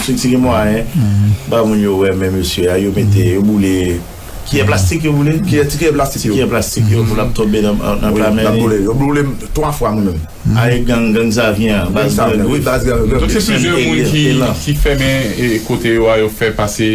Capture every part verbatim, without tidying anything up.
Si, si gen mwayen, ba moun yo wè men mesye a, yo mete, yo boule. Kiyè plastik yo boule? Kiyè, ti kiyè plastik yo. Kiyè plastik yo pou l ap tonbe nan, nan, nan pla men li. Yo boule twa fwa mwen menm. Aye gang, gang Zavyen an, baz gang, wi, baz gang. Donk se plizyè moun ki, ki fèmen, e, kote yo a, yo fè pase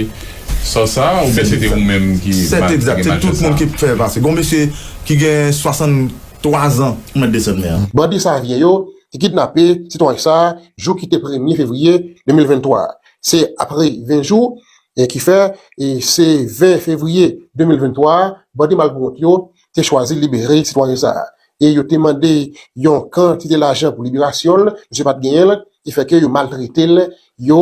sò sa, oubyen se te ou menm ki gen pase? Se tout moun ki fè pase. Gon mesye ki gen swasanntwa zan. Mwen desann men an. Bandi Zavyen yo te kidnape sitwayen sa a jou ki te premye fevriye de mil venntwa a. Se apre ven jou, e ki fè, e se ven fevriye de mil venntwa a, bandi malpouwont yo te chwazi libere sitwayen sa a. E yo te mande yon kantite lajan pou liberasyon l, misye pa t genyen l, ki fè ke yo maltrete l, yo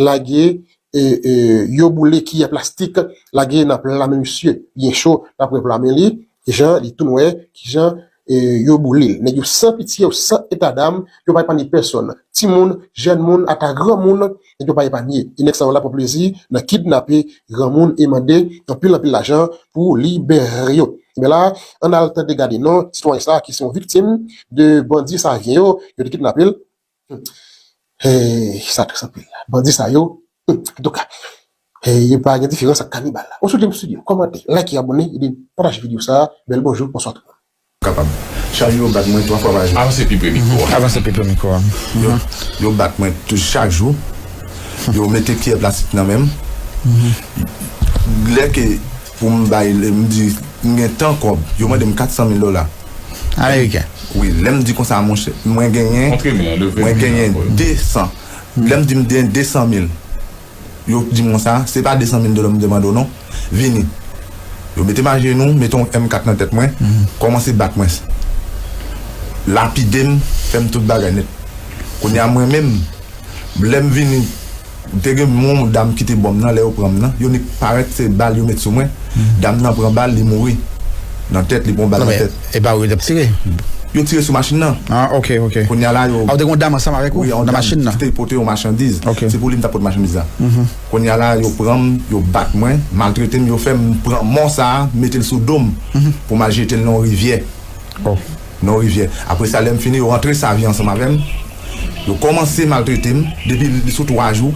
lage, e, e, yo boule kiyè plastik, lage nan pla men misye byen cho, l ap wè pla men li, kijan li tou nwè, kijan, e, yo boule l. Nèg yo san pitye, yo san etadam, yo pa epanye pèsonn. Timoun, jèn moun, ata granmoun, nèg yo pa epanye. E nèg sa yo la pran plezi nan kidnape granmoun e mande anpil, anpil lajan pou libere yo. Ebyen la, ann al tande gade non sitwayen sa a ki se yon viktim de bandi Zavyen yo, yo te kidnape l. Hey, sa tris anpil. Bandi sa yo, hmm, antouka, hey, yo pa gen diferans ak kanibal la. Ou sou Dream Studio, kòmante, like, abòne, epi pataje videyo sa a. Bèl bonjou, bonswa tout moun. Kapab. Chak jou yo bat mwen twa fwa pa jou. Avanse pi pre mikwo a. Avanse pi pre mikwo a. Yo, yo bat mwen tou chak jou. Yo mete kiyè plastik nan men m. Lè ke pou m bay, m di, m gen tan kòb. Yo mande m kat san mil dola. Ameriken. Wi, lè m di konsa, monchè, mwen genyen, mwen genyen de san. Lè m di m genyen de san mil, yo di m konsa, se pa de san mil dola m te mande w non. Vini. Yo mete m ajenou, mete yon M kat nan tèt mwen, kòmanse bat mwen. Lapide m, fè m tout bagay nèt. Kounye a mwen menm, lè m vini, te gen yon dam ki te bò m nan, lè yo pran m nan, yo nik parèt se bal yo met sou mwen. Dam nan pran bal, li mouri. Nan tèt, li pran bal nan tèt. E pa ou yo t ap tire? Yo tire sou machin nan. Ah, ok, ok. Kounye a la, yo. Ah, ou te gen yon dam ansanm avèk ou nan machin nan? Wi, yon dam ki te pote yon machandiz. Ok. Se pou li m t ap pote machandiz la. Kounye a la, yo pran m, yo bat mwen, maltrete m, yo fè m pran mò sa a, mete l sou do m, pou m al jete l nan yon rivyè. Oh. Nan yon rivyè. Apre sa, lè m fini, yo rantre Savyen ansanm avè m. Yo kòmanse maltrete m, depi li sou twa jou,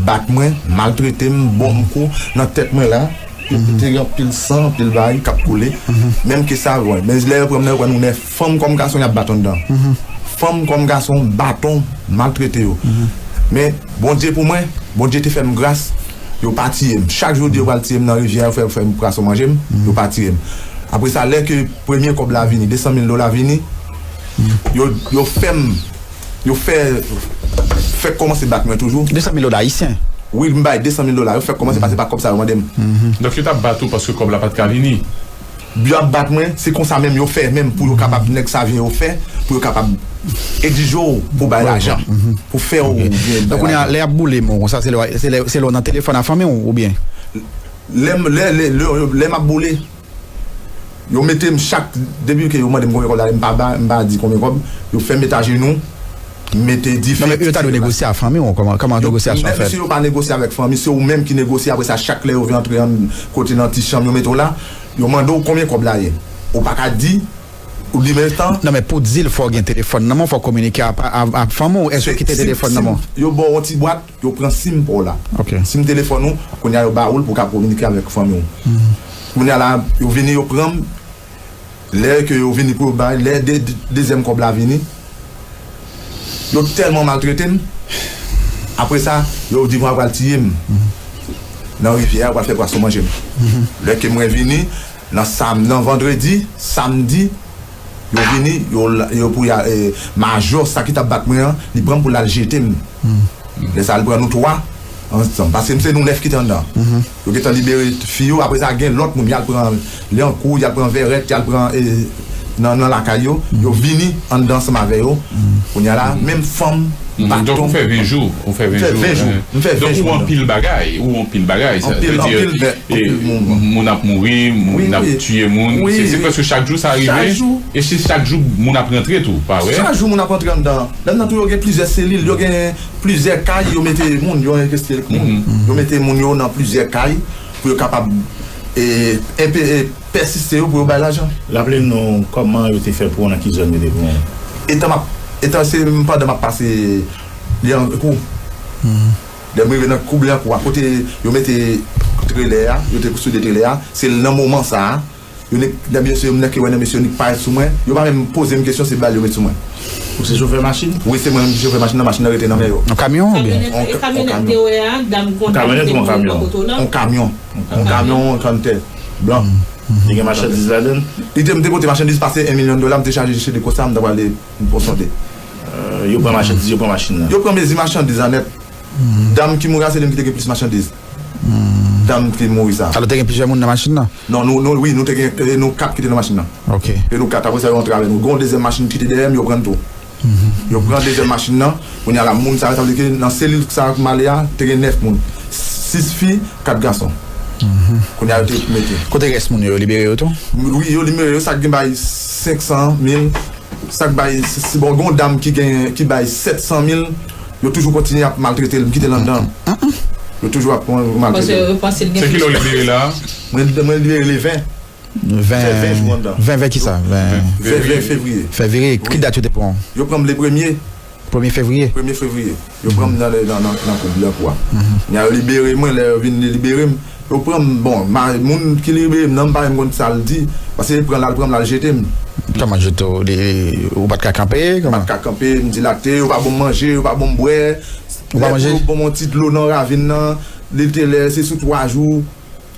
bat mwen, maltrete m, bon m kou, nan tèt mwen la, te gen anpil san, anpil bagay k ap koule. Menm ke sa, bon, men lè yo pran m nan, yo pran nou nèf. Fanm kòm gason, y ap bat anndan. Fanm kòm gason, baton, maltrete yo. Men, Bondye pou mwen, Bondye te fè m gras, yo pa tiye m. Chak jou, yo di yo pral tiye m nan rivyè, yo fè, fè m pwason manje m, yo pa tiye m. Apre sa, lè ke premye kòb la vini, de san mil dola vini, yo, yo fè m, yo fè, fèk kòmanse bat mwen toujou. De san mil dola ayisyen? Wi, m bay de san mil dola, yo fèk kòmanse pase pa kòb sa yo mande m. Donk, yo t ap bat ou paske kòb la pa t ka vini? Yo ap bat mwen, se konsa menm yo fè menm pou yo kapab, nèg Savyen yo fè, pou yo kapab egzije w pou bay lajan, pou fè w gen. Donk, kounye a, lè y ap boule mò konsa, se lè, se lè, se lè w nan telefòn a fanmi w, oubyen? Lè m, lè, lè, lè, lè m ap boule, yo mete m chak, depi ke yo mande m konbyen kòb la, m pa ba, m pa di konbyen kòb, yo fè m met ajenou, m mete dife. Non, men yo ta dwe negosye a fanmi w, kòman, kòman negosyasyon an fèt? Lè mesye yo pa negosye avèk fanmi, se ou menm ki negosye, apre sa, chak lè yo vin antre an kote nan ti chanm, yo mete w la, yo mande w konbyen kòb la ye. Ou pa ka di, ou di men tan. Non, men pou di l, fò w gen telefòn nan men w, fò w kominike a, a, a fanmi w, èske w kite telefòn nan men w? Yo ba w yon ti bwat, yo pran sim pa w la. Ok. Sim telefòn ou, kounye a yo ba ou l pou w ka kominike avèk fanmi w. Kounye a la, yo vini, yo pran m. Lè ke yo vini pou yo bay, lè de, de, dezyèm kòb la vini, yo tèlman maltrete m. Apre sa, yo di mwen pral tiye m nan rivyè a, yo pral fè pwason manje m. Lè ke mwen vini, nan sam, nan vandredi, samdi, yo vini, yo, yo pou y a, e, majò, sa ki t ap bat mwen an, li pran m pou l al jete m. Lè sa a, li pran nou twa ansanm. Paske se nou nèf ki te anndan. Yo gentan libere fi yo, apre sa, gen lòt moun, y al pran Lyankou, y al pran Vèrèt, y al pran, e, nan, nan lakay yo. Yo vini anndan ansanm avè yo. Kounye a la, menm fanm, baton. Donk, ou fè ven jou, ou fè ven jou. M fè ven jou anndan. Donk, ou anpil bagay, ou anpil bagay, sa vle di, anpil, anpil, e, anpil moun. Moun ap mouri, moun ap tiye moun. Wi, wi. Se, se prèske chak jou sa rive. Chak jou. E se chak jou moun ap rantre tou, pa vre? Chak jou moun ap rantre anndan. Anndan tou yo gen plizyè selil, yo gen plizyè kay, yo mete moun, yo envesti moun. Yo mete moun yo nan plizyè kay pou yo kapab, e, enpe-, e, pèsiste yo pou yo bay lajan. Raple nou kòman yo te fè pou w, nan ki zòn yo te pran w? Etan m ap, etan se pandan m ap pase Lyankou. Lè m rive nan Koublankou a, kote yo mete trelè a, yo te soulye trelè a, se nan moman sa a, yo nek, lè mesye, m nèk wè nan mesye yo nik parèt sou mwen, yo pa menm poze m kesyon, se bal yo met sou mwen. Ou se chofè machin? Wi, se mwen menm ki chofè machin nan, machin nan rete nan men yo. Yon kamyon oubyen? Kamyonèt, e kamyonèt te wè a, dam konn kamyonèt ou yon kamyon? On kamyon. On kamyon, on kantè blan. Te gen machandiz ladan? Li te, m te pote machandiz pase yon milyon dola, m te chaje chede konsa, m ta prale Ponsonde. Yo pran machandiz, yo pran machin nan. Yo pran mezi machandiz la nèt. Dam ki mouri a, se li menm ki te gen plis machandiz. Dam ki mouri sa. Alò, te gen plizyè moun nan machin nan? Non, nou, nou, wi, nou te gen, e, nou kat ki te nan machin nan. Ok. E nou kat, apre sa, yo antre avè nou. Gen yon dezyèm machin ki te dèyè m, yo pran l tou. Yo pran dezyèm machin nan. Kounye a la, moun sa yo, sa vle di ke nan selil sa m ale a, te gen nèf moun. Sis fi, kat gason. Kounye a, yo te mete. Kote rès moun yo, yo libere yo tou? Wi, yo libere yo, sa k gen bay senk san mil, sa k bay, si, si, bon, gen yon dam ki gen, ki bay sèt san mil, yo toujou kontinye ap maltrete l, m kite l anndan. Yo toujou ap maltrete l. Paske yo panse l gen. Se ki lè w libere la? Mwen, mwen libere le ven. Fè ven jou anndan. Ven, ven kisa? Ven, ven fevriye. Fevriye. Ki dat yo te pran w? Yo pran m le premye. Premye fevriye? Premye fevriye. Yo pran m nan, nan, nan, nan koub Blankou a. Nya yo libere mwen, lè yo vin libere m, yo pran m, bon, ma, moun ki libere m nan, m pa menm konn sa l di, paske l pran l al pran m, l al jete m. Kòman jete w? Li, li, ou pa t ka kanpe? Kòman? M pa t ka kanpe, m dilate, yo pa ban m manje, yo pa ban m bwè. Ou pa manje? Lè pou yo ban m yon ti dlo nan ravin nan, li te lè, se sou twa jou,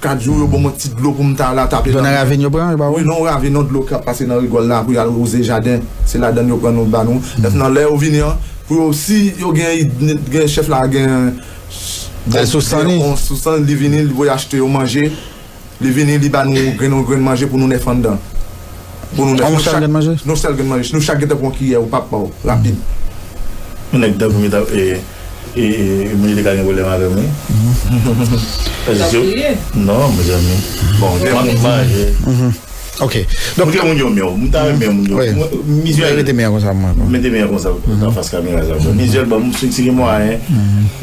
kat jou, yo ban m yon ti dlo pou m ta la tape. Dlo nan ravin yo pran, yo ba ou? Wi, nan yon ravin, yon dlo k ap pase nan rigòl la, pou y al wouze jaden. Se ladan l yo pran nou, ba nou. Nan lè yo vini an, pou yo, si yo gen, gen chèf la, gen, bon, sou san li, li vini, li voye achte yo manje, li vini, li ba nou grenn, yon grenn manje pou nou nèf anndan. Pou nou nèf. Yon sèl grenn manje? Yon sèl grenn manje. Si nou chak gentan pran yon kiyè, ou p ap ba w, rapid. Yon nèg tankou m, e, e, e, moun yo te ka gen pwoblèm avè m, wi. Paske si yo, non, mezanmi. Bon, m ap manje. Ok. Donk, moun yo, moun yo, m ta renmen moun yo. Mwen, mizye rete men konsa, mwen. Mete men konsa, anfas kamera sa. Mizye, bon, si, si gen mwayen,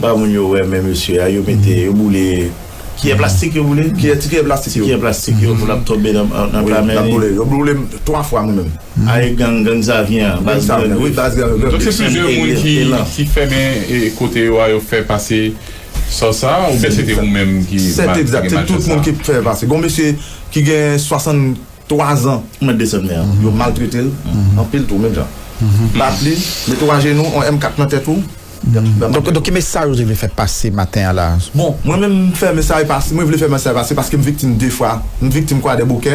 ba moun yo wè, men mesye a, yo mete, yo boule. Kiyè plastik yo boule? Kiyè, ti kiyè plastik yo. Kiyè plastik yo, pou l ap tonbe nan, nan pla men li. Yo boule m twa fwa, mwen menm. Aye gang, gang Zavyen an, baz gang yo. Wi, baz gang yo. Donk, se plizyè moun ki, ki fèmen, e, kote yo a, yo fè pase sa, sa, oubyen se te ou menm ki mal, ki te maltrete sa? Se tout moun ki fè pase. Gon mesye ki gen swasanntwa zan. Mwen desann men an. Yo maltrete l anpil tou, menm jan. Bat li, mete w ajenou, on M kat nan tèt ou. Donk, donk, ki mesaj ou te vle fè pase maten an la? Bon, mwen menm, m fè mesaj pase, mwen vle fè mesaj pase paske m viktim de fwa. M viktim Kwadèboukè.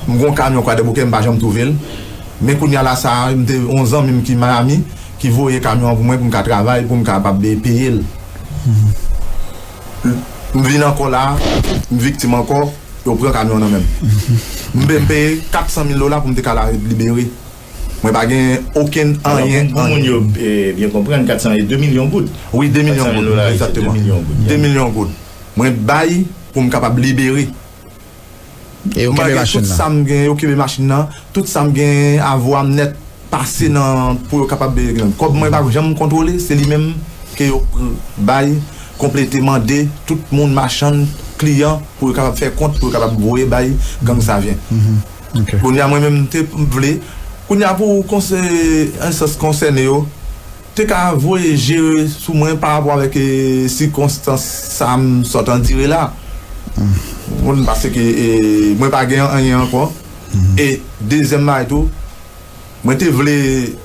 M gon kamyon Kwadèboukè, m pa janm twouve l. Men kounye a la sa a, m te, yon zanmi m ki Miami, ki voye kamyon an pou mwen pou m ka travay, pou m kapab peye l. M vin ankò la, m viktim ankò, yo pran kamyon an nan men m. M pe-, m peye kat san mil dola pou m te ka la libere. Mwen pa gen okenn anyen, anyen. Pou moun yo, e, byen konprann, kat san, e de milyon goud. Wi, de milyon goud, egzakteman. De milyon goud. Mwen bay pou m kapab libere. E yo kenbe machin nan. Tout sa m gen, yo kenbe machin nan. Tout sa m gen, avwa m nèt, pase nan, pou yo kapab, kòb mwen pa janm kontwole, se li menm ke yo pr-, bay, konplete, mande, tout moun, machann, kliyan, pou yo kapab fè kont, pou yo kapab voye bay gang Savyen. Kounye a, mwen menm, m te vle, kounye a, pou konsè-, enstans konsène yo, te ka voye je sou mwen pa rapò avèk, e, sikonstans sa m sot andire la. Ou konprann, paske, e, mwen pa gen anyen ankò. E dezyèm bagay tou, mwen te vle,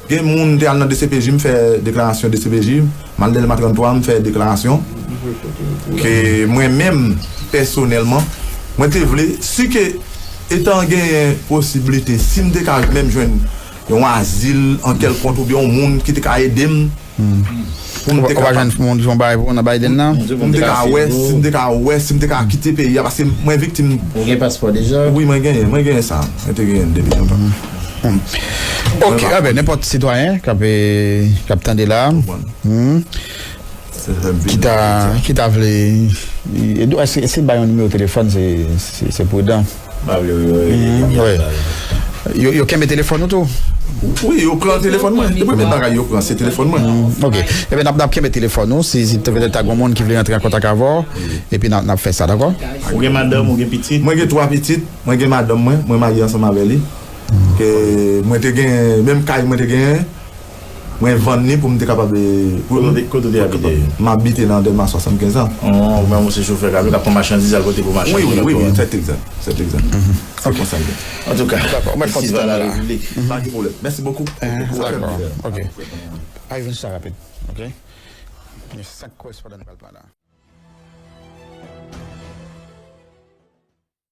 gen moun te al nan D C P J, m fè deklarasyon D C P J, m al Dèlma tranntwa, m fè deklarasyon ke mwen menm, pèsonèlman, mwen te vle, si ke etan genyen posiblite, si m te ka menm jwenn yon azil an kèlkont oubyen yon moun ki te ka ede m, pou m te kapab, ou pa jwenn moun ki fè yon bagay pou ou nan Biden nan? Pou m te ka wè, si m te ka wè, si m te ka kite peyi a, paske mwen viktim. Ou gen paspò deja? Wi, mwen genyen, mwen genyen sa. Mwen te genyen l depi lontan. Ok, enben, nenpòt sitwayen k ap, e, k ap tande la. Ki ta, ki ta vle, e, èske, èske bay yon nimewo telefòn, se, se, se pridan? Yo, yo kenbe telefòn ou tou? Wi, yo pran telefòn mwen. Premye bagay yo pran, se telefòn mwen. Ok. Ebyen, n ap, n ap kenbe telefòn ou. Si, si petèt ta gen moun ki vle rantre an kontak avè w, epi n ap, n ap fè sa, dakò? Ou gen madanm, ou gen pitit? Mwen gen twa pitit. Mwen gen madanm mwen. Mwen marye ansanm avè li. Ke mwen te gen, menm kay mwen te genyen. Mwen vann li pou m te kapab, eh, pou Kote w te- kote w te abite? M abite nan Dèlma swasannkenz an. Oh, men ou se chofè kamyon k ap pran machandiz al pote pou machandiz. Wi, wi, wi, wi, sèt egzak. Sèt egzak. Se konsa l ye. Antouka, Dakò, ou mèt fè yon ti Silva tan la. Larepiblik. Pa gen pwoblèm. Mèsi bokou. Dakò, ok. Ay, vin sa rapid, ok? Gen sa k korespondan pral pale.